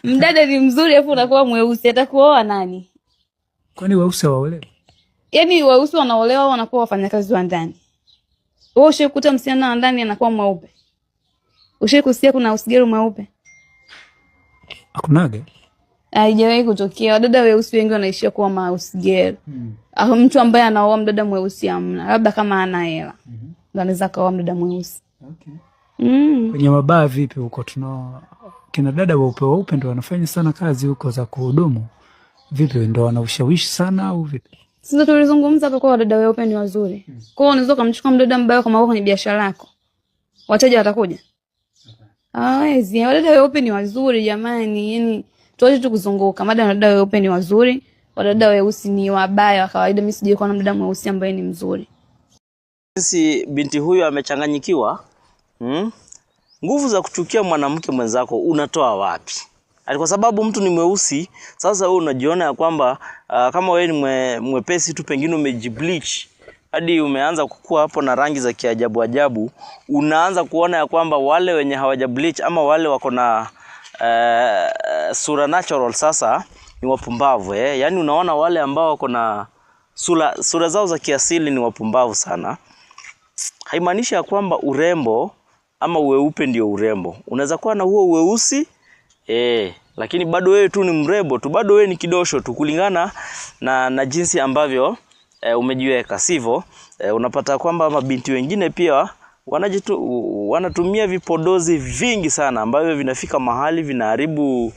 Mdada ni mzuri afu unakuwa mweusi, atakuoa nani? Kwani weusi hawaolewi? Yaani weusi wanaolewa, wanakuwa wafanyakazi wa ndani. Wewe ushaikuta msichana wa ndani anakuwa mweupe? Ushaikusikia kuna usigeru mweupe? Hakunaga. Haijawahi kutokea. Wadada weusi wengi wanaishia kuwa mausgirl. Mtu ambaye anaoa mdada mweusi hamna, labda kama ana hela ndo anaweza akaoa mdada mweusi. Okay. Mm. Kwenye mabaa vipi huko? Tuna kina dada weupe weupe ndo wanafanya sana kazi huko za kuhudumu. Vipi, ndo wana ushawishi sana au vipi? Sasa tulizungumza hapo kwa wadada weupe ni wazuri. Kwa hiyo unaweza ukamchukua mdada mbaya kama kwenye biashara yako, wateja watakuja? Hawezi. Wadada weupe ni wazuri jamani, yaani tuache tu kuzunguka. Mada wadada weupe ni wazuri, wadada weusi ni wabaya wa kawaida. Mimi sijui kuona mdada mweusi ambaye ni mzuri. Sisi binti huyu amechanganyikiwa. Nguvu za kuchukia mwanamke mwenzako unatoa wapi? Ati kwa sababu mtu ni mweusi, sasa wewe unajiona ya kwamba kama wewe ni mwepesi tu, pengine umejibleach hadi umeanza kukua hapo na rangi za kiajabu ajabu, unaanza kuona ya kwamba wale wenye hawaja bleach ama wale wako na sura natural sasa ni wapumbavu eh? Yaani unaona wale ambao wako na sura zao za kiasili ni wapumbavu sana. Haimaanishi ya kwamba urembo ama uweupe ndio urembo. Unaweza kuwa na huo uweusi lakini bado wewe tu ni mrembo tu, bado wewe ni kidosho tu kulingana na jinsi ambavyo umejiweka, sivyo? Unapata kwamba mabinti wengine pia wanatumia vipodozi vingi sana ambavyo vinafika mahali vinaharibu